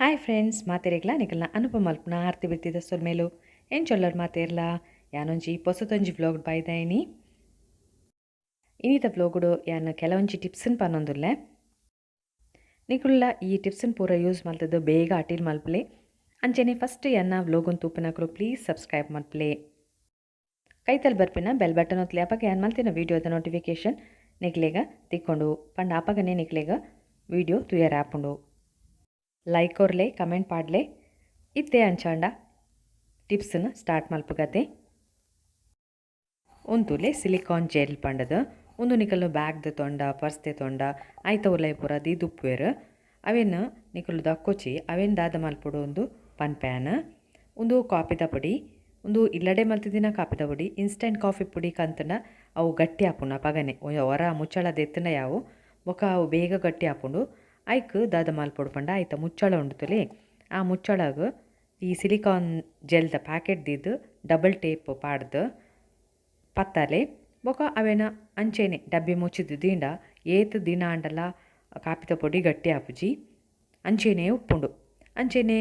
Hi friends, ಮಾತೆರೆಗ್ಲಾ ನಿಕಲ್ನ ಅನುಪಮ ಮಲ್ಪುನ ಆರ್ತಿ ಬಿರ್ತಿದ ಸೊಲ್ಮೆಲು. ಎಂಚೊಲ್ಲರ್ ಮಾತೆರ್ಲಾ? ಯಾನೊಂಜಿ ಪೊಸತೊಂಜಿ ವ್ಲಾಗ್ ಬೈದಾಯಿನಿ. ಇನ್ನಿತ ವ್ಲಾಗುಡು ಯಾನ್ ಕೆಲವೊಂಜಿ ಟಿಪ್ಸ್ನ್ ಪನ್ನೊಂದುಲ್ಲೆ. ನಿಕುಲ್ಲ ಈ ಟಿಪ್ಸ್ನ್ ಪೂರ ಯೂಸ್ ಮಲ್ತದ್ದು ಬೇಗ ಅಟಿಲ್ ಮಲ್ಪಲೆ. ಅಂಚೆನೆ ಫಸ್ಟ್ ಎನ್ನ ವ್ಲಾಗುನ್ ತೂಪಿನಕುಲು ಪ್ಲೀಸ್ ಸಬ್ಸ್ಕ್ರೈಬ್ ಮಲ್ಪಲೆ. ಕೈತಲ್ ಬರ್ಪಿನ ಬೆಲ್ ಬಟನ್ ಒತ್ಲೆ. ಅಪಗ ಯಾನ್ ಮಲ್ತಿನ ವೀಡಿಯೋದ ನೋಟಿಫಿಕೇಶನ್ ನಿಕ್ಲೆಗ ತಿಕ್ಕೊಂಡು ಪಂಡ ಅಪಗನೇ ನಿಕ್ಲೆಗ ವೀಡಿಯೋ ತೂಯರ ಆಪುಂಡು. ಲೈಕ್ ಕೊರ್ಲೆ, ಕಮೆಂಟ್ ಪಾಡ್ಲೆ. ಇತ್ತೆ ಅಂಚಾಂಡ ಟಿಪ್ಸ್ನ ಸ್ಟಾರ್ಟ್ ಮಲ್ಪುಗತೆ. ಉಂತುಲೆ, ಸಿಲಿಕಾನ್ ಜೆಲ್ ಪಂಡದು. ಉಂದು ನಿಕಲ್ನ ಬ್ಯಾಗ್ ದೆತೊಂಡ, ಪರ್ಸ್ ದೆತೊಂಡ, ಐತ ಉಲಯಿ ಪೂರ ದೀದುಪ್ಪುವೆರ್. ಅವೆನ್ ನಿಕುಲು ದಕ್ಕೊಚಿ. ಅವೆನ್ ದಾದ ಮಲ್ಪೊಡು ಉಂದು ಪನ್ಪೆ. ಉಂದು ಕಾಪಿದ ಪೊಡಿ. ಉಂದು ಇಲ್ಲಡೆ ಮಲ್ತಿದಿನ ಕಾಪಿದ ಪೊಡಿ. ಇನ್ಸ್ಟೆಂಟ್ ಕಾಫಿ ಪೊಡಿ ಕಂತುಂಡ ಅವು ಗಟ್ಟಿ ಆಪುಂಡು ಅಪಗನೆ. ಒರ ಮುಚ್ಚಳ ದೆತ್ತುಂಡ ಯಾವು, ಬೊಕ ಅವು ಬೇಗ ಗಟ್ಟಿ ಆಪುಂಡು. ಐಕ್ ದಾದ ಮಲ್ಪೊಡು ಪಂಡ, ಐತ ಮುಚ್ಚಳ ಉಂಡು ತೂಲೆ, ಆ ಮುಚ್ಚಳಗ್ ಈ ಸಿಲಿಕಾನ್ ಜೆಲ್ದ ಪ್ಯಾಕೆಟ್ ದೀದ್ ಡಬಲ್ ಟೇಪ್ ಪಾಡ್ದು ಪತ್ತಲೆ. ಬೊಕ ಅವೆನ ಅಂಚೆನೆ ಡಬ್ಬಿ ಮುಚ್ಚಿದ್ ದೀಂಡ ಏತ್ ದಿನ ಆಂಡಲ ಕಾಪಿದ ಪೊಡಿ ಗಟ್ಟಿ ಆಪುಜಿ, ಅಂಚೆನೆ ಉಪ್ಪುಂಡು. ಅಂಚೆನೆ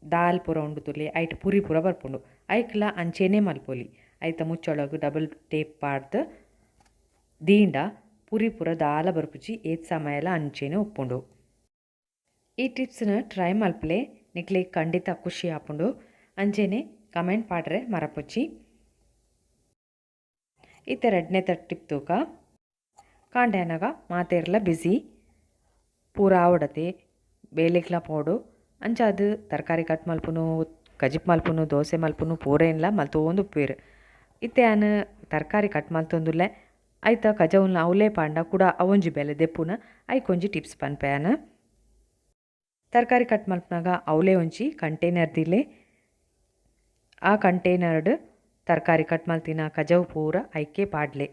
ದಾಲ್ ಪೂರ ಉಂಡು ತೂಲೆ, ಐಟ್ ಪುರಿ ಪೂರ ಬರ್ಪುಂಡು, ಐಕ್ಲ ಅಂಚೆನೆ ಮಲ್ಪೊಲಿ. ಐತ ಮುಚ್ಚಳಗ್ ಡಬಲ್ ಟೇಪ್ ಪಾಡ್ದು ದೀಂಡ ಪುರಿ ಪೂರ ದಾಲ ಬರ್ಪುಜಿ, ಏತ್ ಸಮಯಲ ಅಂಚೆನೆ ಉಪ್ಪುಂಡು. ಈ ಟಿಪ್ಸ್ನ ಟ್ರೈ ಮಲ್ಪಲೆ, ನಿಕ್ಲೆಗ್ ಖಂಡಿತ ಖುಷಿ ಆಪುಂಡು. ಅಂಚೆನೆ ಕಮೆಂಟ್ ಪಾಡ್ರೆ ಮರಪೊಚ್ಚಿ. ಇತ್ತೆ ರಡ್ಡನೇತ ಟಿಪ್ ತೂಕ. ಕಾಂಡೆ ಆನಗ ಮಾತೆರ್ಲ ಬ್ಯುಸಿ, ಪೂರ ಆವಡತೆ, ಬೇಲೆಗ್ಲ ಪೋಡು. ಅಂಚಾದ್ ತರಕಾರಿ ಕಟ್ ಮಲ್ಪುನು, ಕಜಿಪ್ ಮಲ್ಪುನು, ದೋಸೆ ಮಲ್ಪುನು ಪೂರೇನ್ಲ ಮಲ್ತೊಂದು ಉಪ್ಪುವೆರ್. ಇತ್ತೆ ಯಾನ್ ತರಕಾರಿ ಕಟ್ ಮಲ್ತೊಂದುಲ್ಲೆ. ಐತ ಕಜವುಲ್ನ ಅವಲೇ ಪಾಂಡ ಕುಡ ಅವೊಂಜಿ ಬೇಲೆ ದೆಪ್ಪುನ. ಐಕೊಂಜಿ ಟಿಪ್ಸ್ ಪನ್ಪೆ ಯಾನ್. ತರಕಾರಿ ಕಟ್ ಮಲ್ಪುನಗ ಅವಲೇ ಒಂಜಿ ಕಂಟೈನರ್ ದೀಲೆ. ಆ ಕಂಟೈನರ್ಡ್ ತರಕಾರಿ ಕಟ್ ಮಲ್ತಿನ ಕಜವು ಪೂರ ಐಕೆ ಪಾಡ್ಲೆ.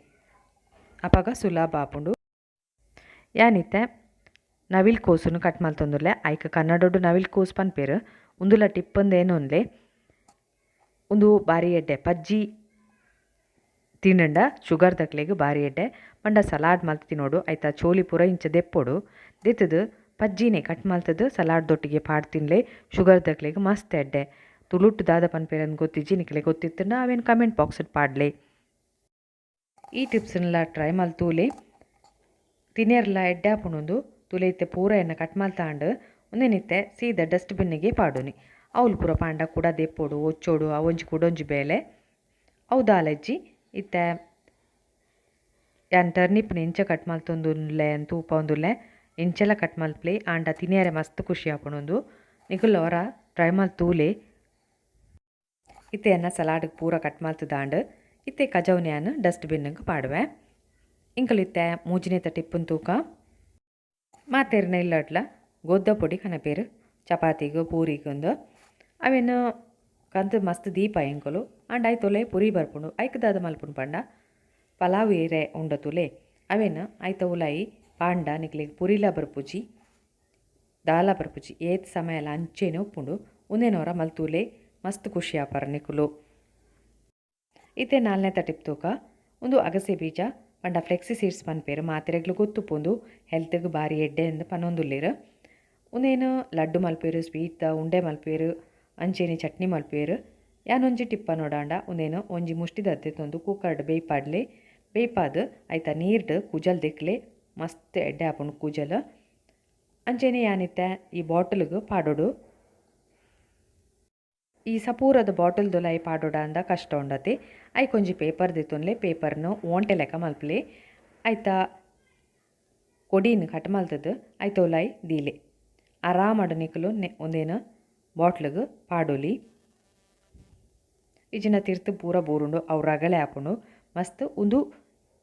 ಅಪಗ ಸುಲಭ ಆಪುಂಡು. ಯಾನಿತ್ತೆ ನವಿಲ್ ಕೋಸುನು ಕಟ್ ಮಲ್ತೊಂದುಲ್ಲೆ. ಐಕ್ ಕನ್ನಡೊಡು ನವಿಲ್ ಕೋಸು ಪನ್ಪೆರ್. ಉಂದುಲ ಟಿಪ್ಪಂದು ಏನೊನ್ಲೆ. ಉಂದು ಬಾರಿ ಎಡ್ಡೆ. ಪಜ್ಜಿ ತಿಂಡ ಶುಗರ್ ದಕ್ಲೆಗ್ ಬಾರಿ ಎಡ್ಡೆ. ಪಂಡ ಸಲಾಡ್ ಮಲ್ತ್ ತಿನೊಡು. ಐತ ಚೋಲಿ ಪೂರ ಇಂಚ ದೆಪ್ಪೊಡು. ದೆತ್ತುದು ಪಜ್ಜಿನೆ ಕಟ್ ಮಲ್ತುದು ಸಲಾಡ್ ದೊಟ್ಟಿಗೆ ಪಾಡ್ ತಿನ್ಲೆ, ಶುಗರ್ ದಕ್ಲೆಗ್ ಮಸ್ತ್ ಎಡ್ಡೆ. ತುಳುಟ್ಟು ದಾದ ಪನ್ಪೆರ್ ಗೊತ್ತಿಜ್ಜಿ. ನಿಕ್ಲೆ ಗೊತ್ತಿತ್ತುಂಡ ಅವೆನ್ ಕಮೆಂಟ್ ಬಾಕ್ಸ್ ಪಾಡ್ಲೆ. ಈ ಟಿಪ್ಸ್ನ್ಲ ಟ್ರೈ ಮಲ್ತೂಲೆ, ತಿನೆರ್ಲ ಎಡ್ಡೆ ಆಪುಂಡು. ತುಲೆ, ಇತ್ತೆ ಪೂರ ಎನ್ನ ಕಟ್ ಮಲ್ತಾಂಡ್. ಉಂದೆನಿತ್ತೆ ಸೀದಾ ಡಸ್ಟ್ ಬಿನ್ನಿಗೆ ಪಾಡುನಿ. ಅವ್ಲು ಪೂರ ಪಾಂಡ ಕುಡ ದೆಪ್ಪೊಡು, ಒಚ್ಚೊಡು, ಅವೊಂಜಿ ಕುಡೊಂಜಿ ಬೇಲೆ. ಅವು ದಾಲಜ್ಜಿ. ಇತ್ತೆ ಯಾನ್ ಟರ್ನಿಪ್ನ ಎಂಚ ಕಟ್ ಮಲ್ತೊಂದುಲ್ಲೆ ತೂಪೊಂದುಲ್ಲೆ. ಎಂಚಲ ಕಟ್ ಮಲ್ಪಲೆ, ಆಂಡ ತಿನಿಯರೆ ಮಸ್ತ್ ಖುಷಿ ಆಪುಂಡು. ನಿಕುಲು ಒರ ಟ್ರೈ ಮಲ್ತೂಲೆ. ಇತ್ತೆ ಎನ್ನ ಸಲಾಡ್ ಪೂರ ಕಟ್ ಮಲ್ತುದಾಂಡ್. ಇತ್ತೆ ಕಜವುನ ಯಾನ್ ಡಸ್ಟ್ ಬಿನ್ಗೆ ಪಾಡುವೆ. ಇಂಕಲು ಇತ್ತೆ ಮೂಜಿನೇತ ಟಿಪ್ಪುನ್ ತೂಕ. ಮಾತೆರ್ನ ಇಲ್ಲಡ್ಲ ಗೋದ್ದ ಪೊಡಿ ಕನಪೇರು, ಚಪಾತಿಗ್, ಪೂರಿಗ್ ಉಂದು. ಅವೆನ್ ಕಂತ್ ಮಸ್ತ್ ದೀಪ ಎಂಕುಲು. ಆಂಡ ಐತೊಲೆ ಪುರಿ ಬರ್ಪುಂಡು. ಐಕ್ ದಾದ ಮಲ್ಪುಂಡು ಪಂಡ, ಪಲಾವ್ ಇರೆ ಉಂಡ ತೂಲೆ, ಅವೆನ್ ಐತ ಉಲಾಯಿ ಪಾಂಡ ನಿಕ್ಲೆಗ್ ಪುರಿಲ ಬರ್ಪುಜಿ, ದಾಲ ಬರ್ಪುಜಿ, ಏತ್ ಸಮಯಲ ಅಂಚೆನೆ ಉಪ್ಪುಂಡು. ಉಂದೆನ್ ಒರ ಮಲ್ತೂಲೆ, ಮಸ್ತ್ ಖುಷಿ ಆಪರ್ ನಿಕುಲು. ಇತ್ತೆ ನಾಲ್ನೇತ ಟಿಪ್ ತೂಕ. ಉಂದು ಅಗಸೆ ಬೀಜ, ಪಂಡ ಫ್ಲೆಕ್ಸಿ ಸೀಡ್ಸ್ ಪನ್ಪೆರ್. ಮಾತೆರೆಗ್ಲ ಗೊತ್ತುಪ್ಪುಂದು, ಹೆಲ್ತ್ಗ್ ಬಾರಿ ಎಡ್ಡೆ ಅಂದ್ ಪನೊಂದುಲ್ಲೆರ್. ಉಂದೇನ್ ಲಡ್ಡು ಮಲ್ಪುವೆರ್, ಸ್ವೀಟ್ ಉಂಡೆ ಮಲ್ಪುವೆರ್, ಅಂಚೆನೆ ಚಟ್ನಿ ಮಲ್ಪುವೆರ್. ಯಾನೊಂಜಿ ಟಿಪ್ ಪನೊಡಾಂಡ, ಉಂದೇನು ಒಂಜಿ ಮುಷ್ಟಿದ ದೆತ್ತೊಂದು ಕುಕ್ಕರ್ಡ್ ಬೇಯ್ಪಾಡ್ಲೆ. ಬೇಯ್ಪಾದ್ ಐತ ನೀರ್ಡ್ ಕುಜಲ್ ದೆಕ್ಲೆ, ಮಸ್ತ್ ಎಡ್ಡೆ ಆಪುಂಡು ಕುಜಲ್. ಅಂಚೆನೆ ಯಾನಿತ್ತೆ ಈ ಬಾಟಲ್ಗ್ ಪಾಡೊಡು. ಈ ಸಪೂರದ ಬಾಟಲ್ ದುಲಾಯಿ ಪಾಡೊಡಾಂಡ ಕಷ್ಟ ಉಂಡತೆ. ಐಕೊಂಜಿ ಪೇಪರ್ ದೆತ್ತೊನ್ಲೆ. ಪೇಪರ್ನು ಓಂಟೆ ಲೆಕ್ಕ ಮಲ್ಪಲೆ. ಐತ ಕೊಡಿನ್ ಕಟ್ ಮಲ್ತುದು ಐತ ಉಲಾಯಿ ದೀಲೆ. ಆರಾಮಡ್ ನಿಕುಲು ಉಂದೆನ್ ಬಾಟ್ಲಿಗ್ ಪಾಡೊಲಿ. ಇಜ್ಜಿಂಡ ತಿರ್ತು ಪೂರ ಬೂರುಂಡು, ಅವು ರಗಳೆ ಆಪುಂಡು ಮಸ್ತ್. ಉಂದು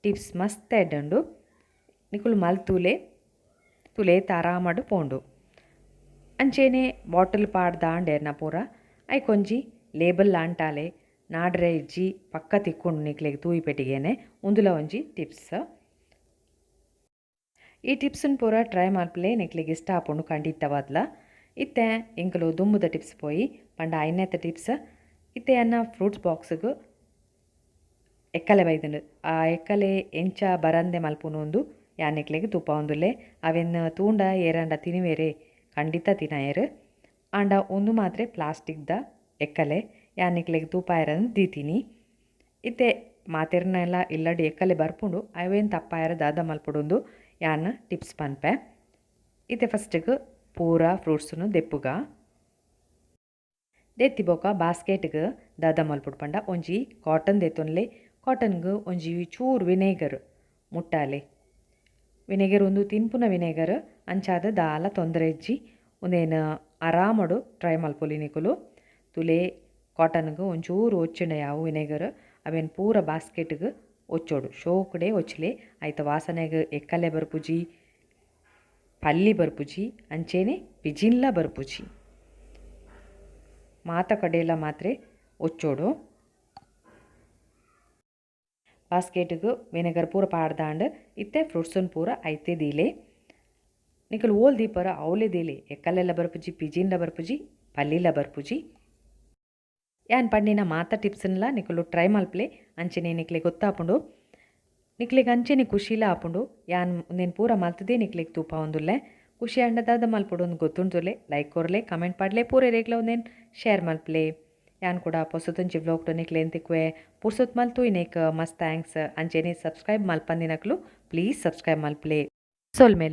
ಟಿಪ್ಸ್ ಮಸ್ತ್ ಎಡ್ಡೆ ಉಂಡು. ನಿಕುಲು ಮಲ್ತೂಲೆ. ತೂಲೆ, ಏತ್ ಆರಾಮಡ್ ಪೋಂಡು. ಅಂಚೆನೆ ಬಾಟಲ್ ಪಾಡ್ದಾಂಡ ಎನ್ನ ಪೂರ ಐಕೊಂಜಿ ಲೇಬಲ್ ಅಂಟಾಲೆ. ನಾಡ್ರೆ ಇಜ್ಜಿ, ಪಕ್ಕ ತಿಕ್ಕುಂಡು ನಿಕ್ಲೆಗ್ ತೂಯಿ ಪೆಟ್ಟಿಗೆನೆ. ಉಂದುಲ ಒಂಜಿ ಟಿಪ್ಸ್. ಈ ಟಿಪ್ಸ್ನ್ ಪೂರ ಟ್ರೈ ಮಲ್ಪಲೆ, ನಿಕ್ಲೆಗ್ ಇಷ್ಟ ಆಪುಂಡು ಖಂಡಿತವಾದ್ಲ. ಇತ್ತೆ ಎಂಕುಲು ದುಂಬುದ ಟಿಪ್ಸ್ ಪೋಯಿ. ಪಂಡ ಐನೇತ ಟಿಪ್ಸ್. ಇತ್ತೆ ಎನ್ನ ಫ್ರೂಟ್ಸ್ ಬಾಕ್ಸ್ಗ್ ಎಕ್ಕಲೆ ಬೈದುಂಡು. ಆ ಎಕ್ಕಲೆ ಎಂಚ ಬರಂದೆ ಮಲ್ಪುನು ಉಂದು ಯಾನ್ ನಿಕ್ಲೆಗ್ ತೂಪಾವೊಂದುಲ್ಲೆ. ಅವೆನ್ ತೂಂಡ ಏರಾಂಡ ತಿನುವೆರೆ? ಖಂಡಿತ ತಿನಯೆರ್. ಆಂಡ ಉಂದು ಮಾತ್ರೆ ಪ್ಲಾಸ್ಟಿಕ್ದ ಎಕ್ಕಲೆ ಯಾನ್ ನಿಕ್ಲೆಗ್ ತೂಪಾಯೆರೆ ದೀತೀನಿ. ಇತ್ತೆ ಮಾತೆರ್ನೆಲ ಇಲ್ಲಡ್ ಎಕ್ಕಲೆ ಬರ್ಪುಂಡು, ಅವೇನ್ ತಪ್ಪಾಯೆರ ದಾದ ಮಲ್ಪೊಡುಂದು ಯಾನ್ ಟಿಪ್ಸ್ ಪನ್ಪೆ. ಇತ್ತೆ ಫಸ್ಟ್ಗ್ ಪೂರ ಫ್ರೂಟ್ಸ್ನು ದೆಪ್ಪುಗ. ದೆತ್ತಿ ಬೊಕ ಬಾಸ್ಕೆಟ್ಗ್ ದಾದ ಮಲ್ಪೊಡು ಪಂಡ ಒಂಜಿ ಕಾಟನ್ ದೆತ್ತೊನ್ಲೆ. ಕಾಟನ್ಗ್ ಒಂಜಿ ಚೂರು ವಿನೇಗರ್ ಮುಟ್ಟಾಲೆ. ವಿನೇಗರ್ ಉಂದು ತಿನ್ಪುನ ವಿನೇಗರ್, ಅಂಚಾದ್ ದಾಲ ತೊಂದರೆ ಇಜ್ಜಿ. ಉಂದೆನ್ ಆರಾಮಡು ಟ್ರೈ ಮಲ್ಪೊಲಿ ನಿಕುಲು. ತುಲೆ ಕಾಟನ್ಗ್ ಒಂಚೂರು ಒಚ್ಚಿಂಡ ಯಾವು ವಿನೇಗರ್, ಅವೆನ್ ಪೂರ ಬಾಸ್ಕೆಟ್ಗ್ ಒಚ್ಚೊಡು. ಶೋಕುಡೆ ಒಚ್ಚಿಲೆ. ಐತ ವಾಸನೆಗ್ ಎಕ್ಕಲೆ ಬರ್ಪುಜಿ, ಪಲ್ಲಿ ಬರ್ಪುಜಿ, ಅಂಚೆನೆ ಪಿಜಿನ್ಲ ಬರ್ಪುಜಿ. ಮಾತ ಕಡೆಲ ಮಾತ್ರೆ ಒಚ್ಚೊಡು. ಬಾಸ್ಕೆಟ್ಗ್ ವಿನೆಗರ್ ಪೂರ ಪಾಡ್ದಾಂಡ್ ಇತ್ತೆ ಫ್ರೂಟ್ಸ್ನ್ ಪೂರ ಐತೆ ದೀಲೆ. ನಿಕುಲು ಓಲ್ ದೀಪರ ಅವ್ಲೆ ದೀಲೆ, ಎಕ್ಕಲೆಲ ಬರ್ಪುಜಿ, ಪಿಜಿನ್ಲ ಬರ್ಪುಜಿ, ಪಲ್ಲಿಲ ಬರ್ಪುಜಿ. ಯಾನ್ ಪಂಡಿನ ಮಾತ ಟಿಪ್ಸ್ನ್ಲ ನಿಕುಲು ಟ್ರೈ ಮಲ್ಪಲೆ. ಅಂಚೆನೆ ನಿಕ್ಲೆಗ್ ಗೊತ್ತಾಪುಂಡು, ನಿಕ್ಲೆಗ್ ಅಂಚೆನೆ ಖುಷಿಲ ಆಪುಂಡು. ಯಾನ್ ಉಂದೆನ್ ಪೂರ ಮಲ್ತುದೇ ನಿಕ್ಲೆಗ್ ತೂಪಾವೊಂದುಲ್ಲೆ. ಖುಷಿ ಆಂಡ ದಾದ ಮಲ್ಪೊಡು ಅಂದ್ ಗೊತ್ತುಂಡುಲೆ. ಲೈಕ್ ಕೊರ್ಲೆ, ಕಮೆಂಟ್ ಪಾಡ್ಲೆ, ಪೂರೆರೆಗ್ಲ ಉಂದೆನ್ ಶೇರ್ ಮಲ್ಪಲೆ. ಯಾನ್ ಕೂಡ ಪೊಸತೊಂಜಿ ವ್ಲಾಗ್ಡ್ ನಿಕ್ಲೆನ್ ತಿಕ್ಕುವೆ. ಪುರ್ಸೊತ್ ಮಲ್ತು ಇನೇಕ್ ಮಸ್ತ್ thanks. ಅಂಚೆನೆ ಸಬ್ಸ್ಕ್ರೈಬ್ ಮಲ್ಪಂದಿನಕ್ಲು ಪ್ಲೀಸ್ ಸಬ್ಸ್ಕ್ರೈಬ್ ಮಲ್ಪಲೆ. ಸೊಲ್ಮೆಲು.